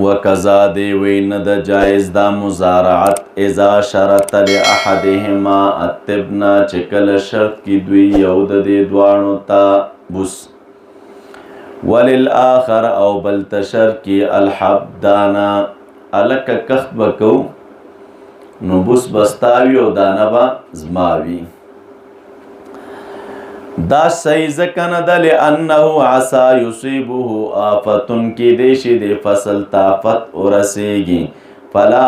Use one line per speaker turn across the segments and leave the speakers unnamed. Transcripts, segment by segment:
وکذا دی وی نه د جایز دا مزارعت اذا شرط لاحدهما التبنا، چې کله شرط کی دوی یو د دې دواړو ته بوس، وللآخر او بل تشر کی الحب دانا. الک کخت بکو نو بوس بستاوی او دانه با زماوی. دا صحیح ځکه نه ده، لأنه عسى یصیبه آفت، کې دی شي د فصل ته آفت ورسیږي. فلا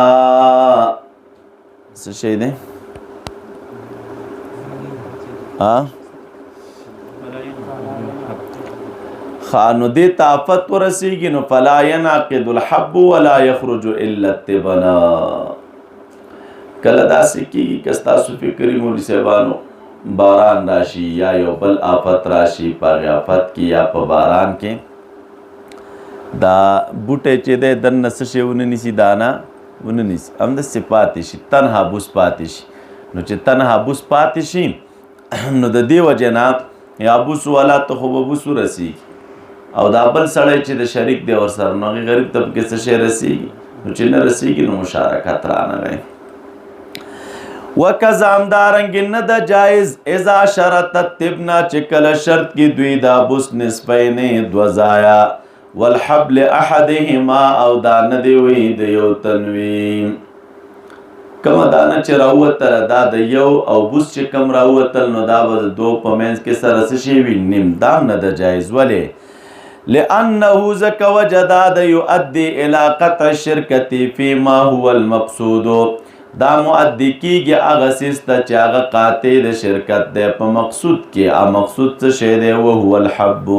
څه شی دی؟ ها خانو دې ته آفت ورسیږي، نو فلا ينعقد الحب ولا يخرج الا التبنا. کله داسې کېږي که ستاسو فکري مولوي صاحبانو، باران راشي یا یو بل آفت راشي، په هغې آفت کې یا په باران کې دا بوټی چې دی دننه څه شی ونه نیسي، دانه ونه نیسي، همداسې پاتې شي، تنها بوس پاتې شي. نو چې تنها بوس پاتې شي، نو د دې وجې نه یا بوس والا ته خو به بوس ورسېږي، او دا بل سړی چې د شریک دی ورسره، نو هغې غریب ته پکې څه شی رسېږي؟ نو چې نه رسېږي نو مشارکت رانغی. وکذا همدارنګې نه ده جایز اذا شرط التبنا، چې کله شرط کې دوی دا بوس نصفین دوه ځایه، والحب لاحدهما او دا نه دی وي د یو تنوي. کومه دانه چې راووتله دا د یو، او بوس چې کم راووتل نو دا به د دوو په منځ کې سره څه شی وي؟ نیم. دا هم نه ده جایز. ولې؟ لأنه ځکه وجه دا ده یؤدي الی قطع الشرکة فيما هو المقصود، دا مؤدي کیږي هغه څیز ته چې هغه قاطع د شرکت دی په مقصود کې. ا مقصود څه شی دی؟ وهو الحب.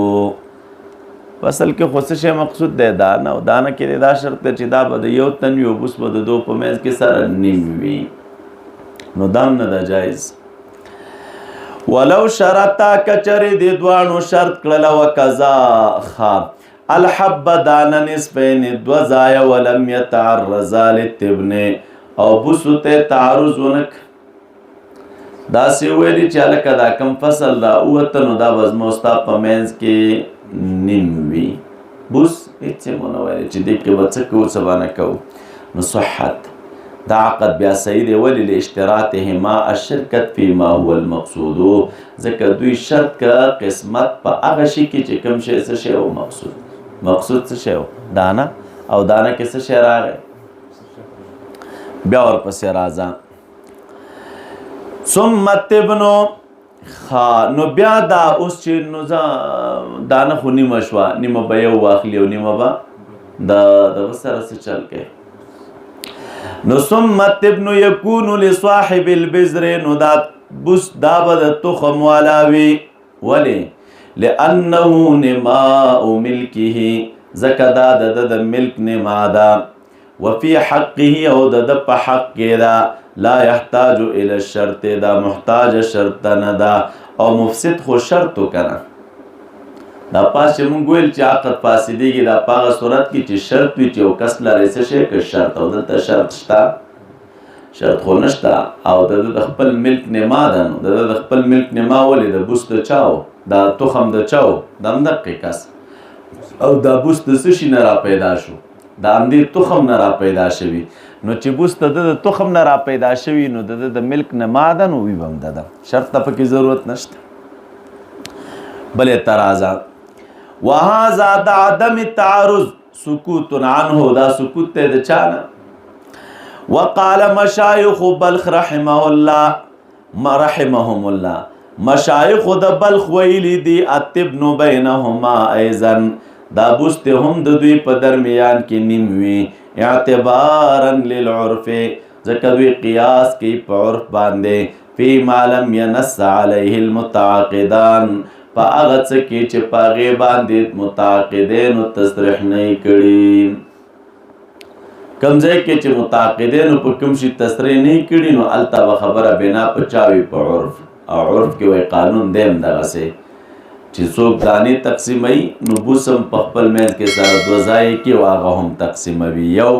په اصل کې خو څه شی مقصود دی؟ دانه. او دانه کې دا شرط دی چې دا به د یو تن وي او بوس به د دوو په منځ کې سره نیم وي، نو دا هم نه ده جایز. ولو شرطا، کچرې دې دواړو شرط کړله، وکذا ښه الحب دانه نصفین دوه ځایه، ولم یتعرضا للتبن او بوسو ته تعرض ونک، داسې ویلي چې هلکه دا کم فصل را ووته نو دا به زما ستا په منځ کې نیم وي، بوس هېڅ یې مو نه ویلي چې دې کې به څه کوو څه به نه کوو، نو صحت دا عقد بیا صحیح دی. ولې؟ لاشتراطهما الشرکت فيما هو المقصود، ځکه دوی شرط که قسمت په هغه شي کې چې کوم شی څه شی و مقصود. مقصود څه شی و؟ دانه. او دانه کې څه شی راغی؟ بیا ورپسې راځه. ثم التبنو خا، نو بیا دا اوس چې نو ځه دانه خو نیمه شوه، نیمه به یو واخلي او نیمه به د دغه سره څه چل کوي. نو ثم التبن یکون لصاحب البذر، نو دا بوس دا به د تخم والا وي. ولې؟ لأنه نماء ملکه، ځکه دا د ده د ملک نما ده، وفي حقه او د ده په حق کې ده، لا يحتاج الى الشرط، دا محتاج شرط ته نه ده. او مفسد خو شرط وکنه. دا پاس چې مونږ ویل چې عقد فاسدېږي، دا په هغه صورت کې چې شرط وي، چې یو کس لري څه شی که شرط، او دلته شرط شته؟ شرط خو نشته. او د ده د خپل ملک نما ده، نو د ده د خپل ملک نما ولې؟ د بوس د چاو، دا تخم د چاو، د همدقې کس. او دا بوس د څه شي نه را پیدا شو؟ د همدې تخم نه را پیدا شوي. نو چې بوس د ده د تخم نه را پیدا شوي، نو د ده د ملک نما ده، نو وي به هم د ده، شرط ته پکې ضرورت نشته. بل اعتراض، وهذا د عدم التعارض سکوت عنه، دا سکوت ته د چا نه. وقال مشایخ بلخ رحمه الله، رحمهم الله، مشایخ د بلخ ویلی دی التبن بینهما ایضا، دا بوست هم د دوی په درمیان کې نیم وي، اعتبارا للعرف، ځکه دوی قیاس کوي په عرف باندې، فيما لم ينص عليه المتعاقدان، په هغه څه کې چې په هغې باندې متعاقدینو تصریح نه کړي. کوم ځای کې چې متعاقدینو په کوم شي تصریح نه کړي، نو هلته به خبره بنا په چا وي؟ په عرف. او عرف کې وایي قانون دی هم دغسې چې څوک دانې تقسیموي، نو بوس هم په خپل منځ کې سره دوه ځای کې او هغه هم تقسیموي. یو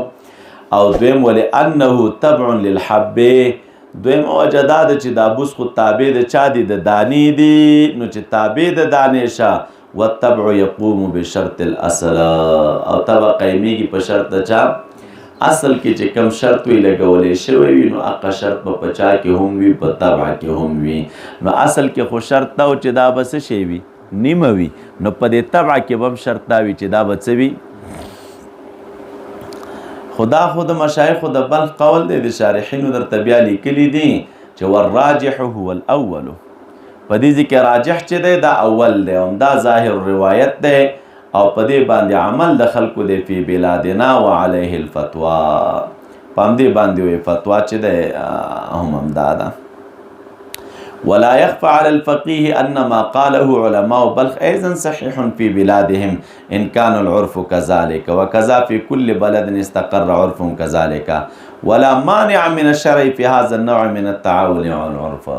او دویم ولأنه تبع للحب، دویم وجه دا ده چې دا بوس خو تابع د چا دي؟ د دانې دي. نو چې تابع د دانې شه، والتبع يقوم بشرط الاصل، او تبع قایمیږي په شرط د چا؟ اصل کې چې کم شرط وي لګولی شوی وي نو هغه شرط به په چا کې هم وي، په تبع کې هم وي. نو اصل کې خو شرط دا و چې دا به څه شی وي؟ نیمه وي. نو په دې تبع کې به هم شرط دا وي چې دا به څه وي؟ خدا خو د مشایخو د بلخ قول دی، د شارحینو درته بیا لیکلي دي چې والراجح هو الاول. په دې ځای کې راجح چې دی دا اول دی، همدا ظاهر روایت دی، او په دې باندې عمل د خلکو دی فی بلادنا وعلیه الفتوا. په همدې باندې وایي فتوا چې دی هم همدا ده. ولا يخفى على الفقيه أن ما قاله علماء بلخ أيضا صحيح في بلادهم إن كان العرف كذلك، وكذا في كل بلد استقر عرف كذلك، ولا مانع من الشرع في هذا النوع من التعاون والعرف.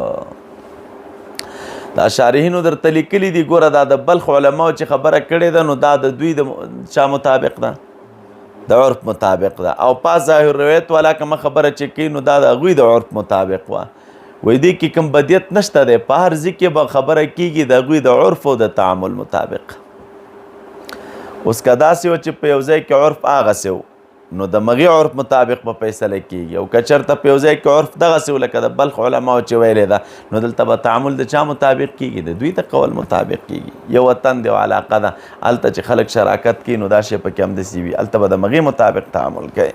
دا شارحینو درته لیکلي دي، ګوره دا د بلخ علماو چې خبره کړې ده نو دا د دوی د چا مطابق ده؟ د عرف مطابق ده. او پاس ظاهر روایت والا کومه خبره چې کوي نو دا د هغوی د عرف مطابق وه. وایي دې کې کوم بدیت نشته دی، په هر ځای کې به خبره کېږي د هغوی د عرف او د تعامل مطابق. اوس که داسې وه چې په یو ځای کې عرف هغسې و نو د مغې عرف مطابق به فیصله کېږي، او که چېرته په یو ځای کې عرف دغسې و لکه د بلخ علماو چې ویلې ده نو دلته به تعامل د چا مطابق کېږي؟ د دوی د قول مطابق کېږي. یو وطن دی او علاقه ده، هلته چې خلک شراکت کوي نو دا شی پکې همداسې وي، هلته به د مغې مطابق تعامل کوي.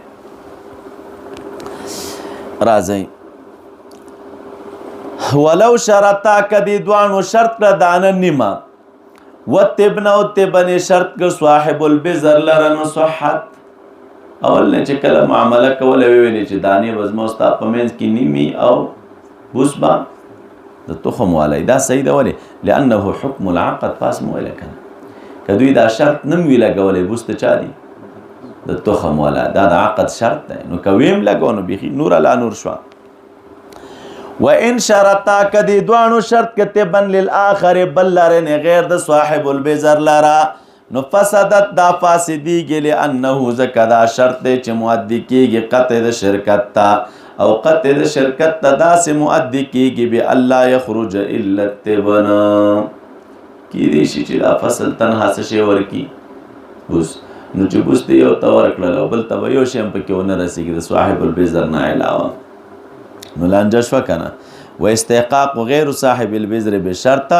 راځئ ولو شرطا، که دې دواړو شرط کړه دانه نیمه، وتبن او تبن شرط کړ صاحب البذر لره نو صحت. اول نه چې کله معامله کوله ویلې چې دانې به زما ستا په منځ کې نیمي او بوس به د تخم والی، دا صحیح ده. ولې؟ لأنه حکم العقد. پاس مو ویله که نه، که دوی دا شرط نه وي لګولی بوس ته چا دي؟ د تخم والا، دا د عقد شرط دی. نو که ویم لګو نو بیخي نور لا نور شوه. وإن شرطا، که دې دواړو شرط که تبن للآخر بل لره نه غیر د صاحب البذر لره نو فسدت، دا فاسدیږي، لأنه ځکه دا شرط دی چې مؤدي کېږي قطع د شرکت ته، او قطع د شرکت ته داسې مؤدي کېږي بألا یخرج الا التبن. کېدی شي چې دا فصل تنها څه شی ورکي؟ بوس. نو چې بوس دې یو ته ورکړل او بل ته به یو شی هم پکې ونه رسېږي د صاحب البذر نه علاوه، نو لانجه شوه که نه. و استحقاق غیر صاحب البذر بشرط،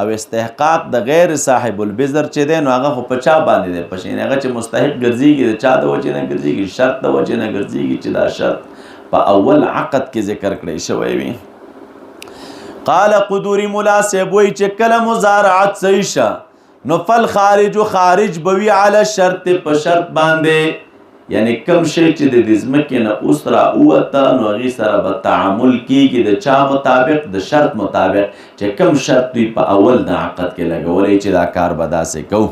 او استحقاق د غیر صاحب البذر چې دی نو هغه خو په چا باندې دی؟ په شی هغه چې مستحق ګرځېږي د چا د وجې نه ګرځېږي؟ شرط د وجې نه ګرځېږي چې دا شرط په اول عقد کې ذکر کړی شوی وي. قال قدوري ملا صاحب وایي چې کله مزارعت صحیح شه نو فالخارج خارج به وي علی الشرط، په شرط باندې، یعنی کم شی چې د دې ځمکې نه اوس را ووته نو هغې سره به تعامل کېږي د چا مطابق؟ د شرط مطابق، چې کم شرط دوی په اول د عقد کې لګولی چې دا کار به داسې کوو.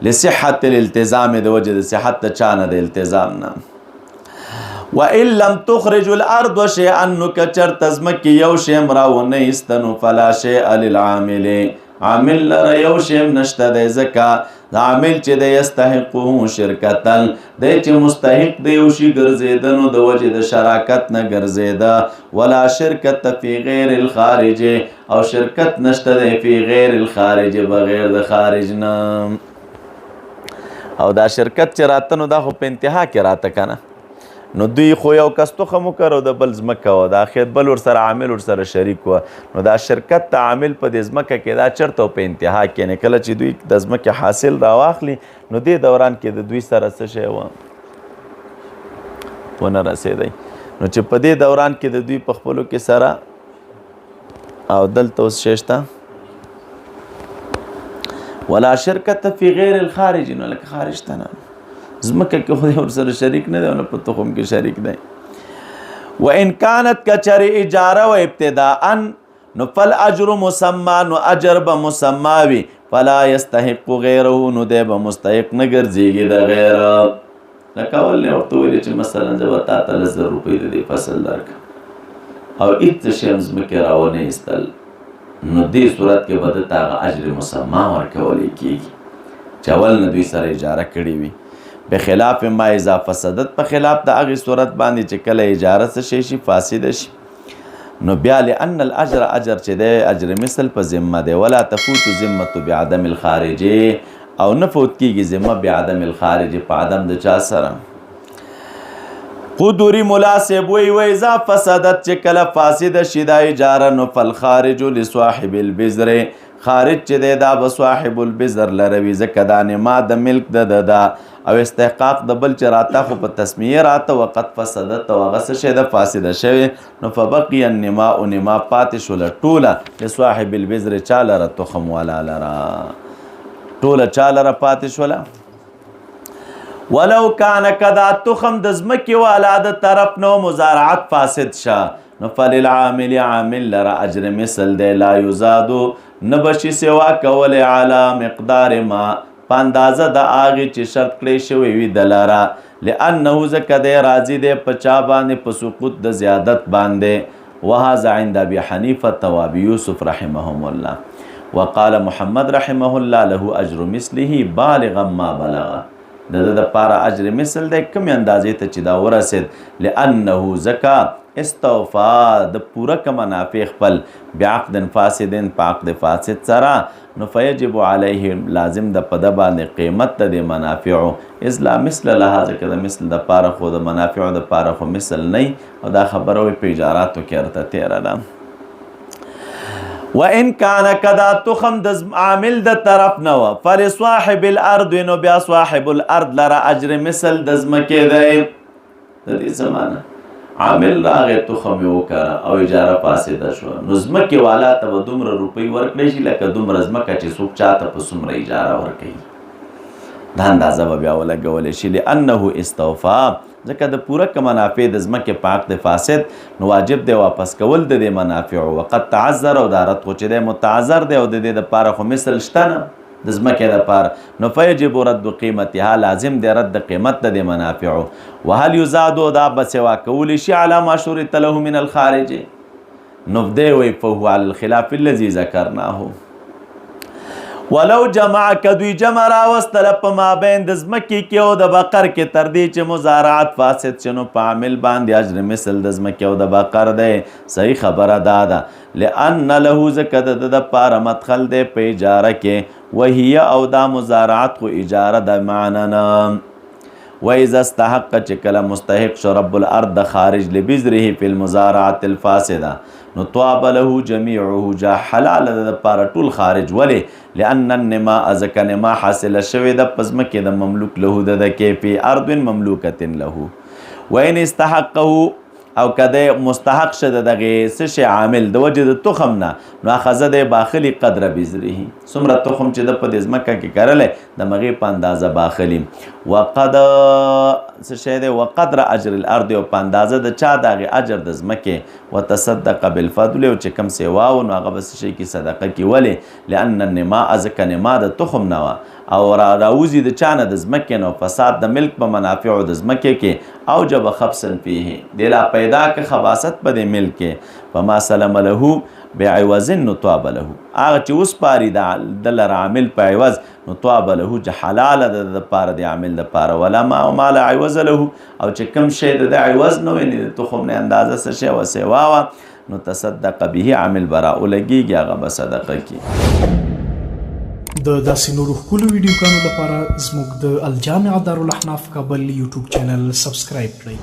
لصحت الالتزام، د وجې د صحت د چا نه؟ د التزام نه. وإن لم تخرج الأرض شيئا، نو که چېرته ځمکې یو شی هم را ونه ایسته نو فلا شیء للعامل، عامل لره یو شی هم نشته دی، ځکه عامل چې دی یستحقه شرکتا، دی چې مستحق دی یو شي ګرځېده نو د وجې د شراکت نه ګرځېده. ولا شرکت فی غیر الخارج، او شرکت نشته دی فی غیر الخارج، بغیر د خارج نه. او دا شرکت چې راته نو دا خو په انتها کې راته که نه، نو دوی خو یو کس تخم وکړ او د بل ځمکه وه، دا اخر بل ورسره عامل ورسره شریک وه، نو دا شرکت ته عامل په دې ځمکه کې دا چېرته په انتها کې نه، کله چې دوی د ځمکې حاصل راواخلي نو دې دوران کې د دوی سره څه شی وه؟ ونه رسېدی. نو چې په دې دوران کې د دوی په خپلو کې سره او دلته اوس شی شته ولا شرکت فی غیر الخارج، نو لکه خارج ته نه، ځمکه کې خو دی ورسره شریک نه دی او نه په تخم کې شریک دی. وان کانت کچری اجاره و ابتداء نو فالاجر مسمى، نو اجر به مسما وي، فلا يستحق غیره، نو دی به مستحق نه ګرځېږي د غیر. لکه اول نه ورته ویلې چې مثلا زه به تا ته 10,000 روپۍ د دې فصل درکړم او هېڅ شی هم ځمکې راونه ایستل، نو دې صورت کې به ده ته هغه اجر مسما ورکولی کېږي چې اول نه دوی سره اجاره کړې وي. بخلاف ما اذا فسدت، په خلاف د هغې صورت باندې چې کله اجاره څه شی شي؟ فاسده شي. نو بیا لأن الاجر اجر چې دی اجر مثل په ذمه دی، ولا تفوت ذمه بعدم الخارج، او نه فوت کیږي ذمه بعدم الخارج په عدم د چا سره. قدوری مولا صاحب وی ویزا فسدت چې کله فاسد شي دا اجاره نو فالخارج لصاحب البذر، خارج چې دی دا به صاحب البذر لره وي، ځکه دا نما د ملک د ده ده او استحقاق د بل چې راته خو په تسمیه راته، وقد فسدت او هغه څه شی ده فاسده شوې، نو فبقي النماء نما پاتې شوله ټوله لصاحب البذر، چا لره؟ تخم والا لره، ټوله چا لره پاتې شوله. ولو کان کدا تخم د ځمکې والا د طرف نو مزارعت فاسد شه نو فللعامل عامل لره اجر مثل دی، لا یزادو نه بشي سوا کولی علی مقدار ما په اندازه د هغې چې شرط کړی شوی وي دلره، لأنه ځکه دی راضي دی په چا باندې؟ په سقوط د زیادت باندې. وهذا عند ابي حنیفة وابي یوسف رحمهم الله، وقال محمد رحمه الله له اجر مثله بالغا ما بلغ، د ده دپاره اجر مثل دی کومې اندازې ته چې دا ورسېد، لأنه ځکه استوفا د پوره که منافع خپل بعقد فاسد په عقد فاسد سره، نو فیجب علیه لازم د په ده باندې قیمت د دې منافعو، اذ لا مثل لها، ځکه د مثل د پاره خو د منافعو د پاره خو مثل نه. او دا خبره وي په اجاراتو کې ورته تېره ده. وان کان کدا تخم د عامل د طرف نه و فلصاحب الارض، نو بیا صاحب الارض لره اجر مثل د ځمکې دی. د دې زمانه عامل راغی تخم یې وکره او اجاره فاسده شوه، نو ځمکې والا ته به دومره روپۍ ورکړی شي لکه دومره ځمکه چې څوک چاته په څومره اجاره ورکوي، دا اندازه به بیا ولګولی شي، لأنه استوفا ځکه د پوره که منافع د ځمکې په عقد فاسد، نو واجب دی واپس کول د دې منافعو. وقد تعذر او دا رد خو چې دی متعذر دی او د دې دپاره خو مثل شته نه د ځمکې دپاره، نو فیجب رد قیمتها لازم دی رد د قیمت د دې منافعو. وهل یزاد دا به سوا کولی شي علی ما شرط له من الخارج، نو دی وی فهو علی الخلاف الذي ذکرناه. ولو جمع کدوی جمع راوستله په مابین د ځمکې کې او د بقر کې تر دې چې مزارعت فاسد شنو په عامل باندې اجر مثل د ځمکې او د بقر دی. صحیح خبره دا ده لأن له ځکه د ده دپاره مدخل دی په اجاره کې، وهي او دا مزارعت خو اجاره ده معنا نه. وإذا استحق چې کله مستحق شو رب الارض د خارج لبذره في المزارعة الفاسده نو طاب له جميعه، جا حلال ده دپاره ټول خارج. ولې؟ لأن النماء ځکه نما حاصله شوې ده په ځمکې د مملوک له د ده کې فی ارض مملوکة له. وإن استحقه او که مستحق شه د دغې څه شی عامل د وجې د تخم نه، نو اخذه دی باخلي قدر بذره، څومره تخم چې د په دې ځمکه کې کرلی د مغې په اندازه باخلي. وقد څه شی دی؟ وقدر اجر الارض او په اندازه د چا؟ د هغې اجر د ځمکې. وتصدق بالفضل او چې کم سیوا و نو هغه به څه شی کې؟ صدقه کې. ولې؟ لأن النماء ځکه نما د تخم نه وه او راوځي د چا نه؟ د ځمکې نه. فساد د ملک په منافعو د ځمکې کې اوجب خبثا فيه، دی لا پیدا که خباست په دې ملک کې. فما سلم له بعوض نو طاب له، هغه چې وسپاري د لره عامل په عوض نو طاب له، چې حلاله ده د پاره د عامل د پاره. ولا ما ما لا عوض له او چې کم شی د عوض نه وي د تخم نه اندازه څه شی و سیوا وه نو تصدق به، عامل برا ولګیږي هغه به صدقه کی.
د داسې نورو ښکلو ویډیوګانو لپاره زموږ د الجامعه دارالاحناف کابل یوټیوب چینل سبسکرایب کړئ.